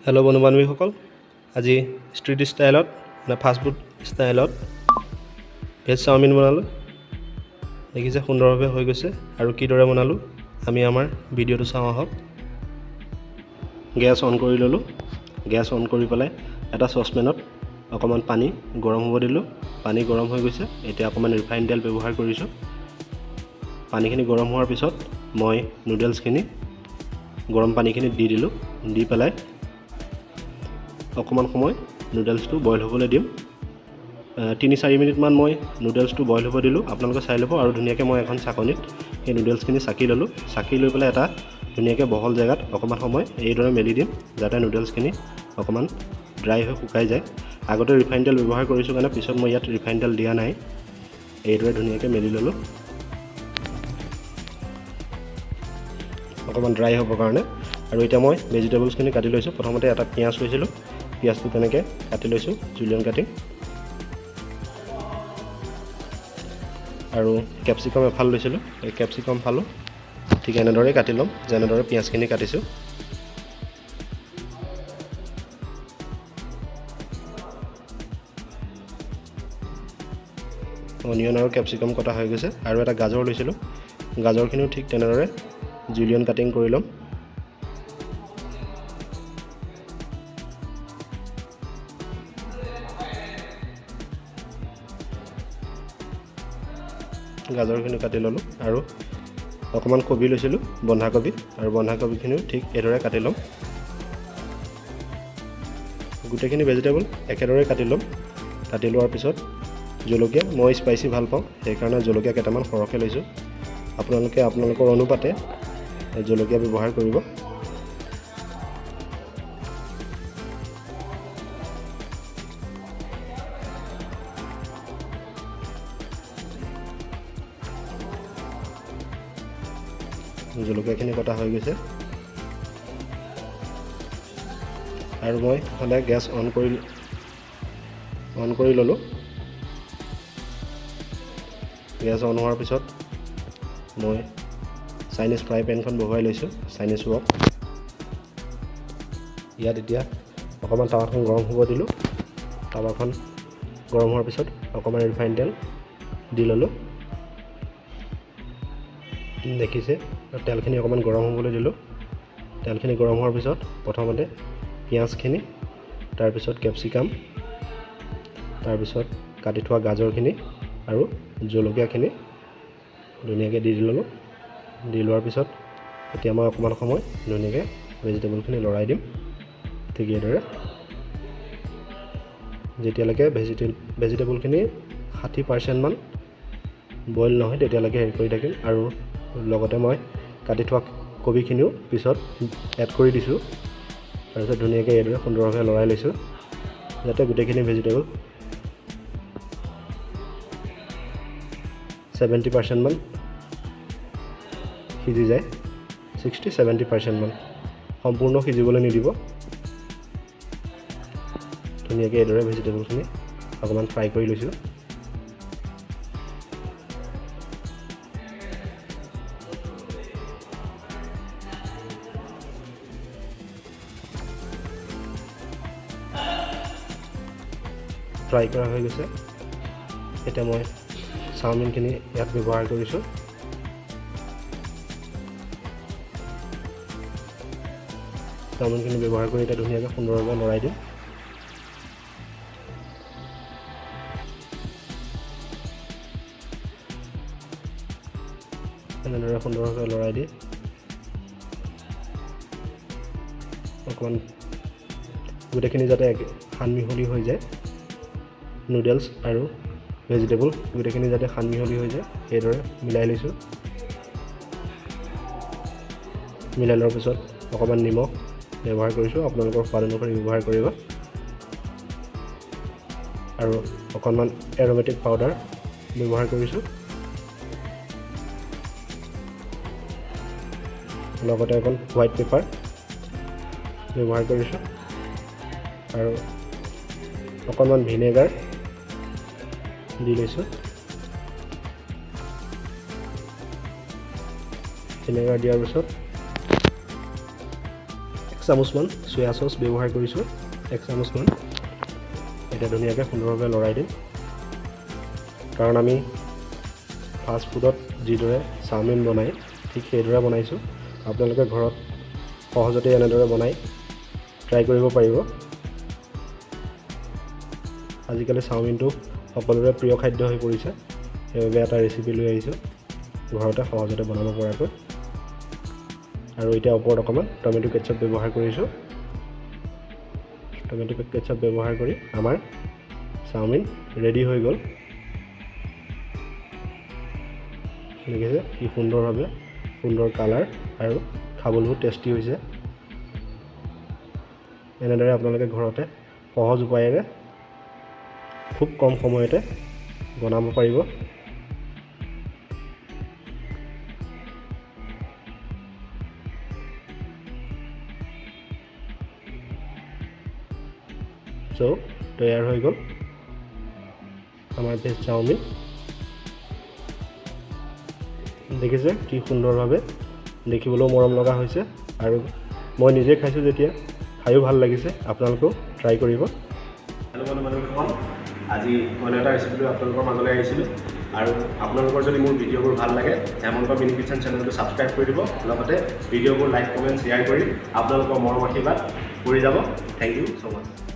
Hello' বন্ধু বান্ধৱীসকল, আজি street ষ্টাইলত মানে ফাষ্টফুড ষ্টাইলত ভেজ চাওমিন বনালোঁ। দেখিছে সুন্দৰভাৱে হৈ গৈছে। আৰু কিদৰে বনালোঁ আমি আমাৰ ভিডিঅ'টো চাওঁ আহক। গেছ অন কৰি ল'লোঁ। গেছ অন কৰি পেলাই এটা চচপেনত অকণমান পানী গৰম হ'ব দিলোঁ। পানী গৰম হৈ গৈছে। এতিয়া অকণমান ৰিফাইন তেল ব্যৱহাৰ কৰিছোঁ। পানীখিনি গৰম হোৱাৰ পিছত মই নুডলছখিনি গৰম পানীখিনিত দি দিলোঁ। দি পেলাই অকণমান সময় নুডলছটো বইল হ'বলৈ দিম। 3-4 মিনিটমান মই নুডলছটো বইল হ'ব দিলোঁ। আপোনালোকে চাই ল'ব। আৰু ধুনীয়াকৈ মই এখন চাকনিত সেই নুডলছখিনি চাকি ল'লোঁ। চাকি লৈ পেলাই এটা ধুনীয়াকৈ বহল জেগাত অকণমান সময় এইদৰে মেলি দিম, যাতে নুডলছখিনি অকণমান ড্ৰাই হৈ শুকাই যায়। আগতে ৰিফাইন তেল ব্যৱহাৰ কৰিছোঁ কাৰণে পিছত মই ইয়াত ৰিফাইন তেল দিয়া নাই। এইদৰে ধুনীয়াকৈ মেলি ল'লোঁ অকণমান ড্ৰাই হ'বৰ কাৰণে। আৰু এতিয়া মই ভেজিটেবলছখিনি কাটি লৈছোঁ। প্ৰথমতে এটা পিঁয়াজ লৈছিলোঁ। পিঁয়াজটো তেনেকৈ কাটি লৈছোঁ, জুলিয়ন কাটিং। আৰু কেপচিকাম এফাল লৈছিলোঁ। এই কেপচিকাম ফালো ঠিক এনেদৰেই কাটি ল'ম, যেনেদৰে পিঁয়াজখিনি কাটিছোঁ। অনিয়ন আৰু কেপচিকাম কটা হৈ গৈছে। আৰু এটা গাজৰ লৈছিলোঁ। গাজৰখিনিও ঠিক তেনেদৰে জুলিয়ন কাটিং কৰি ল'ম। গাজৰখিনি কাটি ল'লোঁ। আৰু অকণমান কবি লৈছিলোঁ, বন্ধাকবি। আৰু বন্ধাকবিখিনিও ঠিক এইদৰে কাটি ল'ম। গোটেইখিনি ভেজিটেবল একেদৰে কাটি ল'ম। কাটি লোৱাৰ পিছত জলকীয়া, মই স্পাইচি ভাল পাওঁ, সেইকাৰণে জলকীয়া কেইটামান সৰহকৈ লৈছোঁ। আপোনালোকে আপোনালোকৰ অনুপাতে জলকীয়া ব্যৱহাৰ কৰিব। জলকীয়াখিনি কটা হৈ গৈছে। আৰু মই সদায় গেছ অন কৰি ল'লোঁ। গেছ অন হোৱাৰ পিছত মই চাইনিজ ফ্ৰাই পেনখন বহুৱাই লৈছোঁ, চাইনিজ ৱক। ইয়াত এতিয়া অকণমান টাৱাখন গৰম হ'ব দিলোঁ। টাৱাখন গৰম হোৱাৰ পিছত অকণমান ৰিফাইন তেল দি ল'লোঁ। দেখিছে, তেলখিনি অকণমান গৰম হ'বলৈ দিলোঁ। তেলখিনি গৰম হোৱাৰ পিছত প্ৰথমতে পিঁয়াজখিনি, তাৰপিছত কেপচিকাম, তাৰপিছত কাটি থোৱা গাজৰখিনি আৰু জলকীয়াখিনি ধুনীয়াকৈ দি ল'লোঁ। দি লোৱাৰ পিছত এতিয়া মই অকণমান সময় ধুনীয়াকৈ ভেজিটেবলখিনি লৰাই দিম, ঠিক এইদৰে, যেতিয়ালৈকে ভেজিটেবলখিনি 60%মান বইল নহয় তেতিয়ালৈকে হেৰি কৰি থাকিম। আৰু লগতে মই কাটি থোৱা কবিখিনিও পিছত এড কৰি দিছোঁ। তাৰপিছত ধুনীয়াকৈ এইদৰে সুন্দৰভাৱে লৰাই লৈছোঁ, যাতে গোটেইখিনি ভেজিটেবল 70%মান সিজি যায়। 60-70%মান, সম্পূৰ্ণ সিজিবলৈ নিদিব। ধুনীয়াকৈ এইদৰে ভেজিটেবলখিনি অকণমান ফ্ৰাই কৰি লৈছোঁ। ফ্ৰাই কৰা হৈ গৈছে। এতিয়া মই চাওমিনখিনি ইয়াত ব্যৱহাৰ কৰিছোঁ। চাওমিনখিনি ব্যৱহাৰ কৰি এতিয়া ধুনীয়াকৈ সুন্দৰভাৱে লৰাই দিম। এনেদৰে সুন্দৰভাৱে লৰাই দি অকণমান গোটেইখিনি যাতে সান মিহলি হৈ যায়, নুডলছ আৰু ভেজিটেবল গোটেইখিনি যাতে সান মিহলি হৈ যায় সেইদৰে মিলাই লৈছোঁ। মিলাই লোৱাৰ পিছত অকণমান নিমখ ব্যৱহাৰ কৰিছোঁ, আপোনালোকৰ সোৱাদ অনুসৰি ব্যৱহাৰ কৰিব। আৰু অকণমান এৰ'মেটিক পাউডাৰ ব্যৱহাৰ কৰিছোঁ। লগতে অকণ হোৱাইট পেপাৰ ব্যৱহাৰ কৰিছোঁ। আৰু অকণমান ভিনেগাৰ দি লৈছোঁ। ভিনেগাৰ দিয়াৰ পিছত 1 চামুচমান চয়া চচ ব্যৱহাৰ কৰিছোঁ, 1 চামুচমান। এতিয়া ধুনীয়াকৈ সুন্দৰভাৱে লৰাই দিম, কাৰণ আমি ফাষ্ট ফুডত যিদৰে চাওমিন বনায়, ঠিক সেইদৰে বনাইছোঁ। আপোনালোকে ঘৰত সহজতে এনেদৰে বনাই ট্ৰাই কৰিব পাৰিব। আজিকালি চাওমিনটো সকলোৰে প্ৰিয় খাদ্য হৈ পৰিছে। সেইবাবে এটা ৰেচিপি লৈ আহিছোঁ, ঘৰতে সহজতে বনাব পৰাকৈ। আৰু এতিয়া ওপৰত অকণমান টমেট' কেটচাপ ব্যৱহাৰ কৰিছোঁ। টমেট' কেটচাপ ব্যৱহাৰ কৰি আমাৰ চাওমিন ৰেডি হৈ গ'ল। দেখিছে, কি সুন্দৰভাৱে সুন্দৰ কালাৰ আৰু খাবলৈও টেষ্টি হৈছে। এনেদৰে আপোনালোকে ঘৰতে সহজ উপায়েৰে খুব কম সময়তে বনাব পাৰিব। চ' তৈয়াৰ হৈ গ'ল আমাৰ ভেজ চাওমিন। দেখিছে, কি সুন্দৰভাৱে দেখিবলৈও মৰম লগা হৈছে আৰু মই নিজে খাইছোঁ যেতিয়া খায়ো ভাল লাগিছে। আপোনালোকেও ট্ৰাই কৰিব। হেল্ল' বন্ধু বান্ধৱীসকল, আজি অন্য এটা ৰেচিপি লৈ আপোনালোকৰ মাজলৈ আহিছিলোঁ। আৰু আপোনালোকৰ যদি মোৰ ভিডিঅ'বোৰ ভাল লাগে, হেমন্ত মিনি কিটচেন চেনেলটো ছাবস্ক্ৰাইব কৰি দিব, লগতে ভিডিঅ'বোৰ লাইক, কমেণ্ট, শ্বেয়াৰ কৰি আপোনালোকৰ মৰম আশীৰ্বাদ কৰি যাব। Thank you so much.